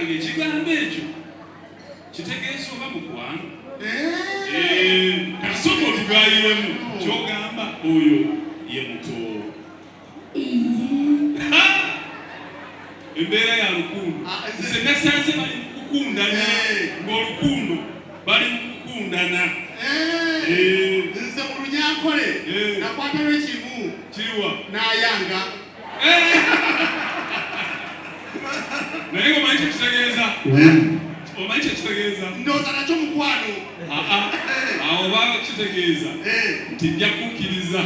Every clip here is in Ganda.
Banange, ekigambo ekyo kitegeeza oba mukwano? Eh. Kasooka otugayiremu kyogamba oyo ye muto. Iye. Embeera ya lukundo. Ah, Nze nasanze bali mu kukundana. Ng'olukundo bali mu kukundana. Nze mu Lunyankole nakwatayo kimu. Kiriwa? N'ayanga. Naye omanyi kyekitegeeza? Omanyi kyekitegeeza? Ndowooza nakyo mukwano. Aa, awo ba kitegeeza nti nja kukkiriza.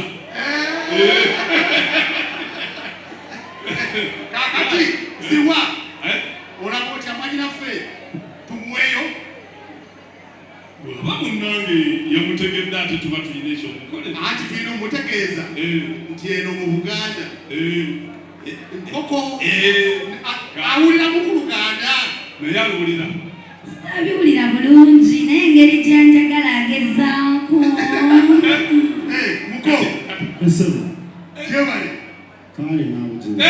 Kakati ziwa Eh? olaba otya mwanyinaffe, tumuweeyo? Bw'aba munnange yamutegedde, ate tuba tulina ekyomukolera. Anti tulina omutegeeza nti eno mu Buganda enkoko awulira mu ku Luganda. Naye aluwulira? Sabiwulira bulungi, naye engeri gyanjagala agezaako. Eh, muko. Esebo. Gyebale. Kale naabugira.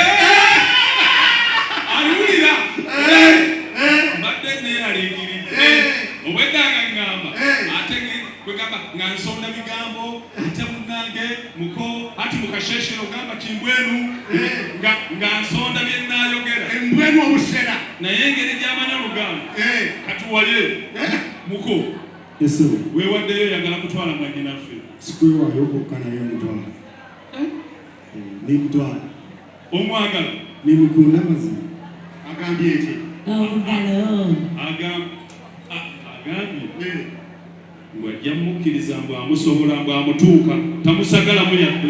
Aluwulira. Eh. Mbadde neeraliikiridde. Obwedda nga ŋŋamba, ate kwegamba nga nsonda bigambo, ate munnange muko ati mukasheshero gamba kimbwenu, nga nsonda bye nnaayogera. Embwenu obusera. Naye engeri gy'amanyi Oluganda, katuwaye muko. Esebo. Weewaddeyo, oyagala kutwala mwannyinaffe? Sikwewaayo kwokka, naye mutwala. Nimutwala. Omwagala? Nimukunda mazima. Agambye eki? Obugalo. Agambye ngu ajja mukkiriza, mbu amusobola, mbu amutuuka, tamusagalamu yadde.